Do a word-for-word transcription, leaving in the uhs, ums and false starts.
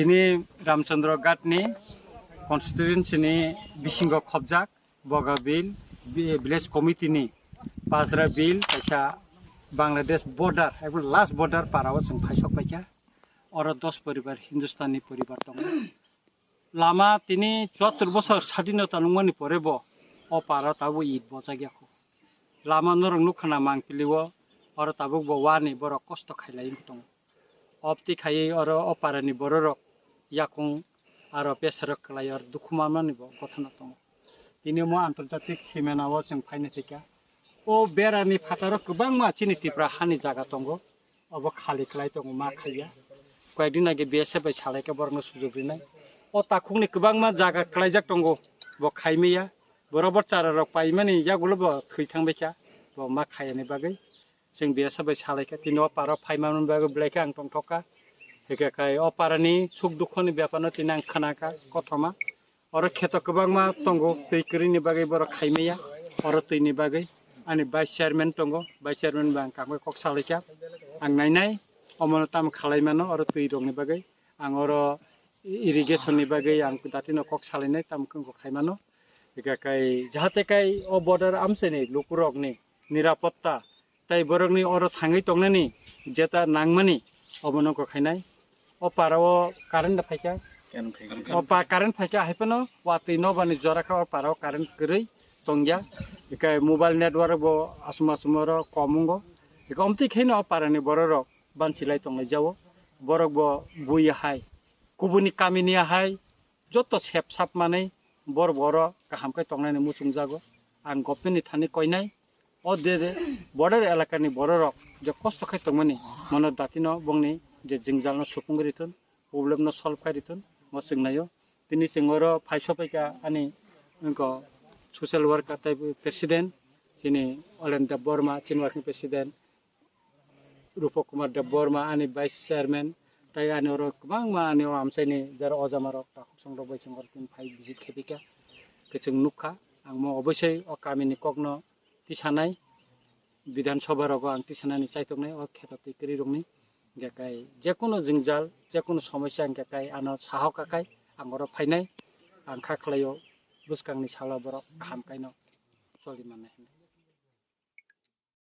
Tini Ramchandra Ghat ni constituency ni bisingo khobjak Boga Bill, bi-, village committee ni Pajra Bill, kaisa Bangladesh border, ekbar last border para o chwng phaisok paikha. Oro dos poribar Hindustani poribar tongo. Lama tini chuattor bosor sadinota nungmani pore bo o para tabuk it bojak yakho. Lama norok nukha na Mangpili o, oro tabuk bo wani borok kosto khailai wng tongo. Obti khaiwi oro o parani bororok yakung aro besarok kwlai oro dukhu manmani bo gothona tongo. Tini omo antorjatik simena o chwng phaina thikha. O berani phataro kwbangma chini Tipra hani jaga tongo. Obo khali kwlai tongo, ma khaiya. Koyekdin age B S F bai salaikha borokno sujok rinai. O takhukni kwbangma jaga kwlaijak tongo, bo khaimaya. Borok bo chararok paimani yagulo bo thwi thangbaikha, bo ma khaiyani bagwi. Chwng B S F bai salaikha, tini o parao phaimani bagwi belai khe ang tongthokha. Hikhe kai o parani suk dukhoni bepar no tini ang khnakha kothoma. Oro kheto kwbangma tongo, twi kwrwini bagwi borok khaimaya. Oro twini bagwi ani vice chairman tongo, vice chairman bai ang kangbai kok salaikha. Ang nainai omono tamo khalaimano oro twi rokni bagwi. Ang oro irrigation ni bagwi ang datino kok salainai, tamo khe wngkha khaimano. Hikhe kai jahate kai o border amchaini lukurokni nirapotta tei borokni oro thangwi tongnani jeta nangmani obono wngkha khainai. O para o current da phaikha. Current phaikha. O pa current phaikha haiphano watwi nokbar ni jora khe o para o current kwrwi tongya. Hikhe mobile network bo asum asum oro kom wngo. Hikhe omtwi khaino o para ni bororok banchilai tonglai jao. Borok bo bui hai kubuni kamini hai joto sep sap manwi borok bo oro kaham khe tongnani muchungjago. Ang government ni thani koinai o de de border elakani bororok je kosto khai tongmani mono datino bongni je jingjalno supungwi rithun, problem no solve khai rithun, mo chwngnaio. Tini chwng oro phai sopaikha ani wngkha social worker tei president chini Olen Debbarma, chini working president Rupa Kumar Debbarma, ani vice chairman, tei ani oro kwbangma ani o amchaini jara ojamarok takhuk songrok bai chwng oro tini phai visit khaipikha. Khe chwng nukha, ang mo obosoi o kamini kokno tisanai, Bidhan Sabha rogo ang tisanani chaitoknai o kheto twi kwrwi rokni. Hingkhe kai jekunu jwngjal, jekunu somosya hingkhe kai ano sahoka kai ang oro phainai, ang kha khlaio bwskangni salo borok kaham kaino choli mannai hinwi.